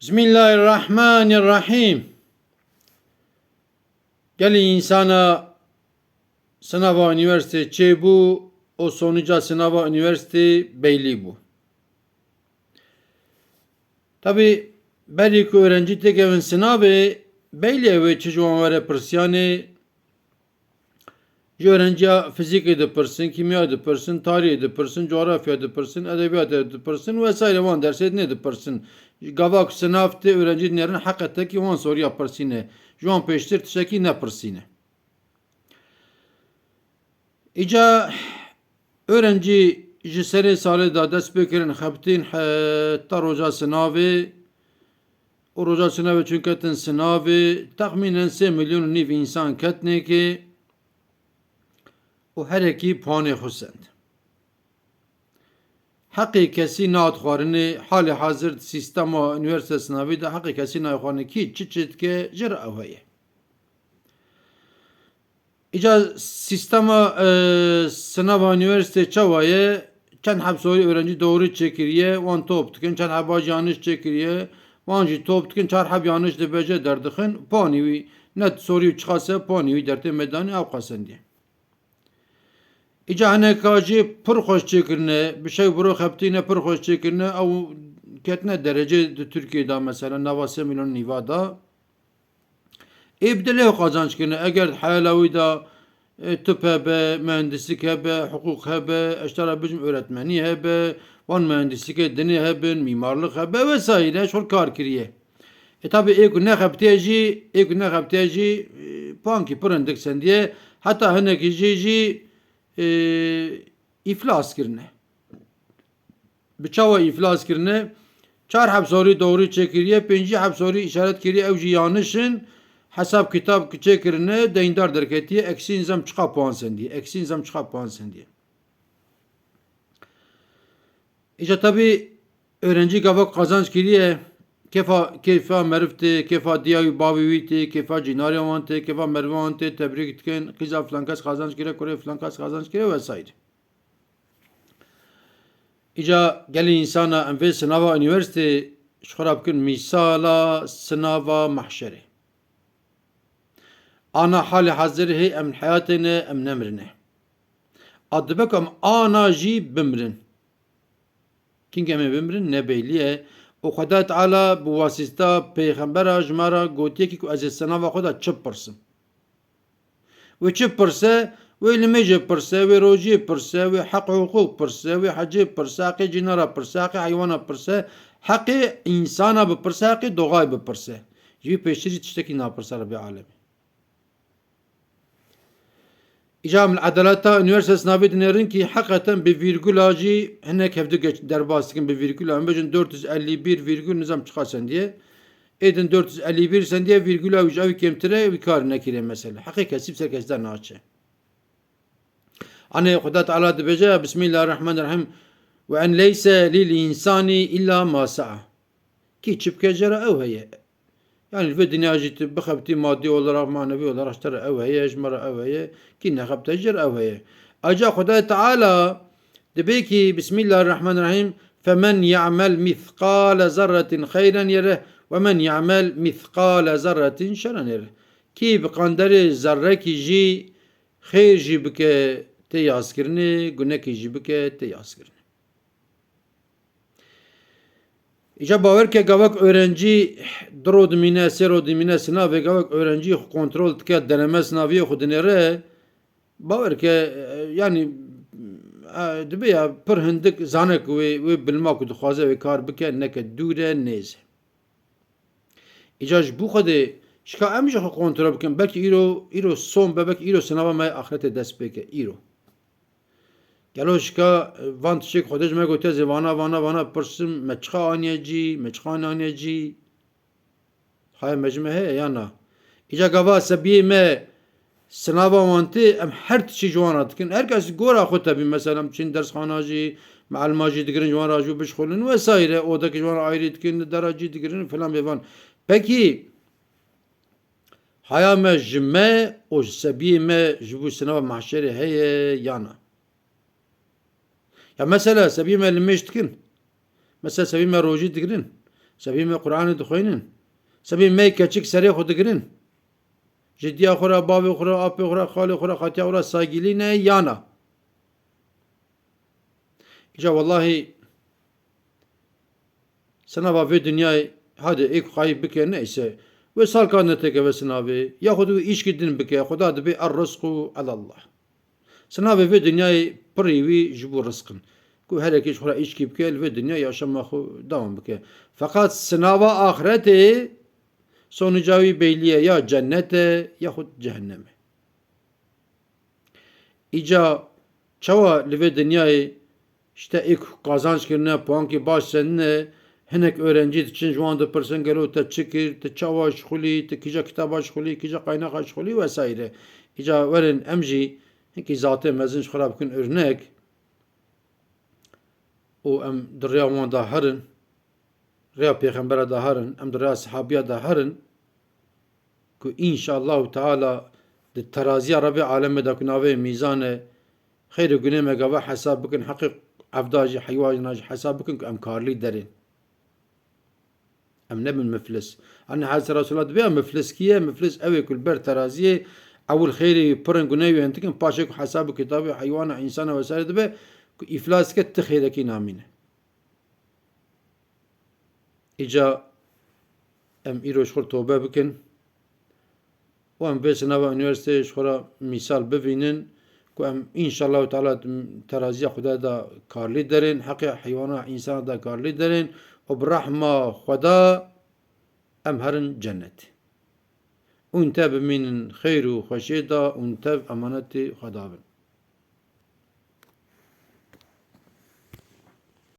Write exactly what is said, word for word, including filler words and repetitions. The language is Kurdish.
Bismillahirrahmanirrahim. Gelî însana sinava unîversîtê çêbû û sonîca sinava unîversîtê beylî bû. Tabî berî ku öğrencî têkevin sinavê, beylî ew ê çi ji wan were pirsîyanê, Ji öğrenciya fizîkê dipirsin, kîmyayê dipirsin, tarîhê dipirsin, coğrafya dipirsin, edebiyatê dipirsin vesaire, wan dersê dinê dipirsin. Gava ku sinav tê, öğrencî dinêrin, heqetekî wan soriya pirsîne. Ji wan pêştir tiştekî nepirsîne. Îca Öğrencî ji serê salê de dest pê kirin xebitîn heta roja sinavê û roja sinavê çûn ketin sinavê, texmînen sê milyon û nîv însan ketnêkê û herekî puanê xwe send. Heqê kesî nat xwarinê, halê hazir di sîstema unîversîte sinavî de heqê kesî nayê xwarinê, kî çi çi dike, ji re ew heye. Îca sîstema, e, sinava unîversîtê çawa ye? Çend heb sorî öğrencî doğru çêkiriye, wan top dikin, çend heba jî yanlış çêkiriye, wan jî top dikin, çar heb yanlış dibêje derdixin, puanî wî ne sorî û çiqas e, puanî wî dertê meydanê ew qasendî. Îca hineka jî pir xweş çêkirine, bi şev bi ro xebitîne pir xweş çêkirine, ew ketine derecê di Tirkiyê de mesela nava sê milyon nîva de. Ê bi dilê xwe qazanç kirine. Eger di heyala wî de, e, tip hebe, mühendislik hebe, hukuk hebe, ez ji te re bijim öğretmenî hebe, wan mühendislikê dinê hebin, mimarlık hebe vesaire, ji xwe kar kiriye. E, tabi ê ku nexebitiye jî, ê ku nexebitiye jî, e, puankî pir hindik sendiye. Heta hinekî jî, jî, e, îflas kirine. Bi çawa îflas kirine? Çar heb sorî doğru çêkiriye, pêncî heb sorî işaret kiriye, ew jî yanlış in. Hesab kitab çêkirine, deyndar derketiye, eksî nizam çiqa puan sendiye, eksî nizam çiqa puan sendiye. Îca tabî öğrencî gava qazanç kiriye, kêfa, kêfa meriv tê, kêfa diya wî bavê wî tê, kêfa cînarê wan tê, kêfa meriva wan tê, tebrîk dikin, qîza filan kes qazanç kire, kurê filan kes qazanç kire vesaire. Îca gelî însana em vê sinava unîversîtê ji xwe re bikin mîsala sinava mehşerê. Ana halê hazirê hê em li heyatê ne, em nemirine. A dibe ku em ana jî bimirin. Kîngê em ê bimirin ne beylî ye. Û Xwedayê Teala bi wasîta pêxembera ji me re gotiye kî ku ez ê sinava xwe de çi bipirsim. Wê çi pirse? Wê limêjê pirse, wê rojiyê pirse, wê heq û hiqûq pirse, wê hecê pirse, heqê cînara pirse, heqê heywana pirse, heqê însana bipirse, heqê doğayê bipirse. Ji wî pêştir jî tiştekî napirse Rebê Alemê. Îca em li edaleta unîversîte sinavê dinêrin kî heqeten bi vîrgula jî hinek hevdu geç derbas dikin bi vîrgula. Em bêjin dört yüz elli bir virgül nizam çiqa sendiye. Êdin dört yüz elli bir sendiye, vîrgula wî ji ew kêmtir e, wî kar nekiriye mesela. Heqê kesî bi ser kesî de naçe. Anê Xuda Teala dibêje, Bismillahirrahmanirrahim, "Ve en leyse lil insani illa ma sa'a." Kî çi bike, ji re ew heye. Yani li vê dinya jî tu bixebitî madî olarak, manevi olarak ji te re ew heye, ji me re ew heye. Kî nexebite, ji re ew heye. Aca Xuda Teala dibê kî, Bismillahirrahmanirrahim, "Femen ya'mel mithqale zerretin xeyren yere, ve men ya'mel mithqale zerretin şeren yere." Kî bi qanderê zerrekî jî xêr jî bike tê yazkirinê, gunekî jî bike tê yazkirinê. Îca bawer ke gavek öğrencî du ro dimîne, sê ro dimîne sinavê, gavek öğrencî xwe kontrol dike, deneme sinaviyê xwe dinêre, bawer ke, e, yani, e, dibe ya pir hindik zane ku wê, wê bilma ku dixwaze wê kar bike, neke dûr e, nêz e. Îca ji bo Xwedê şika em jî xwe kontrol bikin. Belkî îro, îro son be, belkî îro sinava me ya axretê dest pê ke. Îro. Gelo şika, e, van tiştê ku Xwedê ji me gotiye, zê vana, vana, vana pirsim, me çiqa aniye cî, me çiqa naniye cî? Haya me ji me heye ya na? Îca gava sebiyê me sinava wan tê, em her tiştî ji wan re dikin. Her kes gora xwe tebî, mesela, em çin dersxana jî, mealima jî digirin, ji wan re jû bişxulin vesaire, odekê ji wan re ayrî dikin, li dera cî digirin, filan bêvan. Pekî, haya me ji me û ji sebiyê me ji bo sinava mahşerê heye ya na? Ya mesela sebiyê me limêj dikin. Mesela sebiyê me rojî digirin. Sebî me Qur'anê dixwînin. Sebî me keçik serê xwe digirin. Ji diya xwe re, bavê xwe re, apê xwe re, xalê xwe re, xatiya xwe re saygilî ne yana. Îca wellahî sinava vê dinyayê hadi êk xayî bike neyse. Wê salka netêkeve sinavê. Yaxud wê îşkî din bike. Xuda dibê er rizqu elallah. Sinavê vê dinyayê pirî wî ji bo rizq in. Ku her yekê ji xwe re îşkî bike, li vê dinya yaşama xwe dewam bike. Feqat sinava axretê sonuca wî beyliye ya cennet e yaxud cehennem e. Îca çawa li vê dinyayê işte êk qazanç kirine, puankê baş senine, hinek öğrenci diçin ji wan dipirsin gelo te çi kir, te çawa şixulî, te kîja kitaba şixulî, kîja qaynaxa şixulî vesaire. Îca werin em jî hinkî zatê mezin ji xwe re bikin örnek û em di rêya wan de herin, rêya pêxembera de herin, em di rêya sehabiya de herin ku înşallahu teala di teraziya Rebê alemê de ku navê mîzan e, xeyr û gunê me gava hesab bikin, heqê evda jî heywana jî hesab bikin ku em karlî derên. Em nebin miflis. Anne Hezreti Resulullah dibe ya miflis kî ye? Miflis ew ê ku li ber teraziyê ewil xêrê wî pir in, guneyê wî hindik in, paşê ku hesab û kitabê heywana, însana vesaire dibe, ku îflas dike, ti xêrekî namîne. Îca em îro ji xwe tobe bikin û em vê sinava unîversîteyê ji xwe re mîsal bivînin ku em înşallahu teala teraziya Xwedayê de karlî derên, heqê heywana, însana de karlî derên û bi rehma Xweda em herin cennet. Û te bimînin xeyr û xweşiyê de û tev emanetê Xweda bin.